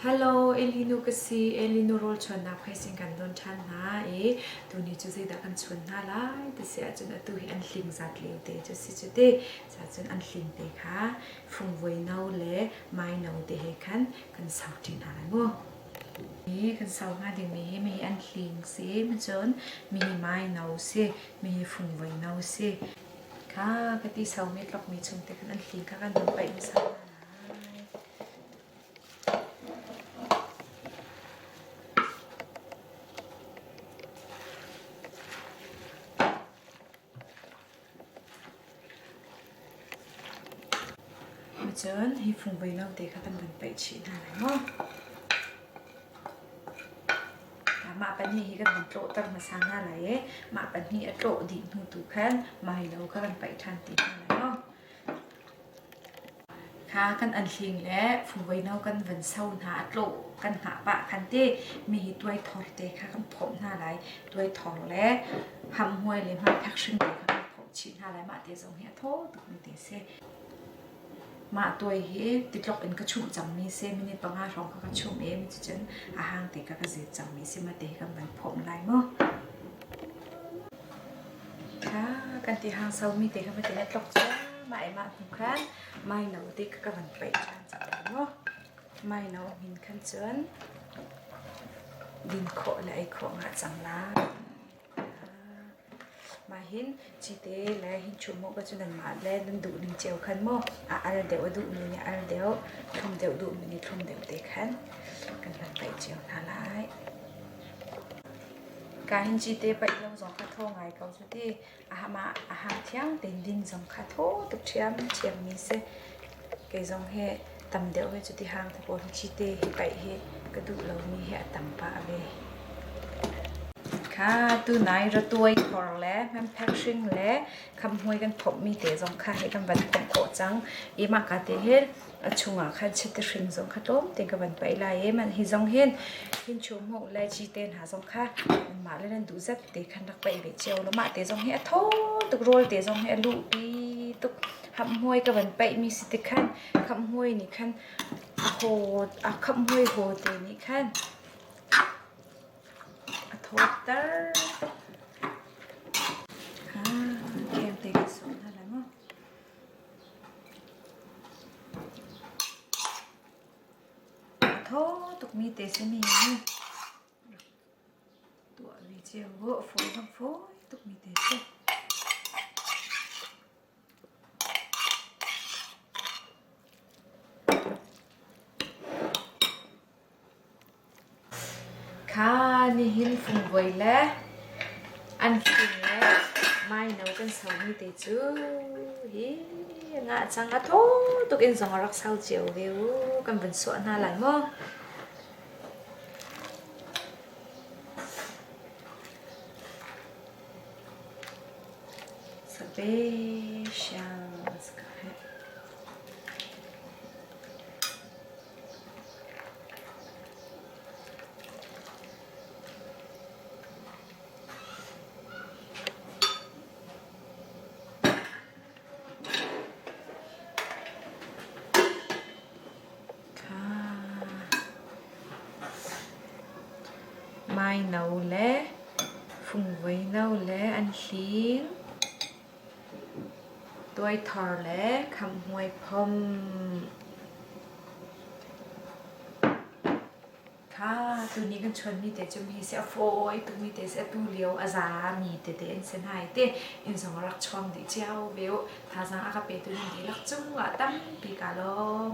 Hello, Elinu ka si. Elinu rawl chuannak phaising kan don ṭhan hna i tuni cu zeidah kan chuan hna lai ti si ahcun atu hi an hling zat lio te cu si cu ti. Cacun an hling te kha fungvoi no le mai no te he khan kan sau ṭi hna lai mu. Hi kan sau hnga dingmi hi mi an hling si, cun mi hi mai no si, mi hi fungvoi no si. Kha ka ti saumi tlokmi chung te khan an hling kha kan hun paih hmasa hna lai. Cun hi fungvei no te kha kan van paih chih hna lai maw? Mah pahnih hi kan van tlawhter hmasa hna lai i mah pahnih a tlawh dih hnu tu khan mai lo kha kan paih ṭhan ti hna lai maw? Kha kan anhling le fungvei no kan van so hna a tlawh kan hngah pah khan ti mi hi tuaithor te kha kan phawmh hna lai. Tuaithor le hamhmuai le hmaithak hring te kha kan phawmh chih hna lai. Mah te zong hi a thaw tukmi te si. Mah tuai hi titlok in ka chumh cangmi si. Minute panga hrawng kha ka chumh i cucun a hang te kha ka zet cangmi si. Mah te hi kan van phawmh lai mu. Kha kan ti hang somi te kha va ti na tlok cuahmah i mah hnu khan maino te kha ka van paih ṭhan cang lai mu. Maino hmin khan cun din khawh le ei khawh ngah cang lai. Mah hin cite le hin chum mu ka cu nanmah le nan duh ning cio khan mu a al deuh a duhmi nih al deuh, thlum deuh duhmi nih thlum deuh te khan kan van paih cio hna lai. Ka hin cite paih lo zong kha thaw ngai ko cu ti. Mah a hang thiang tein din zong kha thaw tuk ṭhiamṭhiammi si. Kei zong hi tam deuh hi cuti hang te pawl hi cite hi paih hi ka duh lomi hi a tam pah ve. Kha tunai ratuai thor le hmemphek hring le khamhmuai kan phomhmi te zong kha hi kan van phomh khawh cang. I mah ka te hin a chungah khan chiti hring zong kha tlawm tein ka van paih lai i man hi zong hin hin chum hmuh le cite hna zong kha mah le nan duh zat te khan rak paih ve cio lo mah te zong hi a thaw tuk rawl te zong hi a luh pi tuk hamhmuai ka van paih mi si ti khan khamhmuai nih khan a haw a khamhmuai haw te nih khan a thawtter tuk ha kheng te ka sawh hna lai maw A thaw tukmi te simi hi tuah ve cio u. A fawi zong fawi tukmi te si. Kha nihin fungvoi le anhling le maino kan somi te cu hi ngah cang a thaw tuk in zong a rak sau cio ve u. Kan van suah hna lai maw? Special Maino le fungvoi no le an hling. Tuaithar le khamhmuai phom. Kha tuni kan chuanmi te cu mi si a fawi tukmi te si atu lio a zami tete an si hna i te inn zong a rak chuang dih cio ve u. Thazaang a ka petu nan dihlak cungah tampi kaa lawm.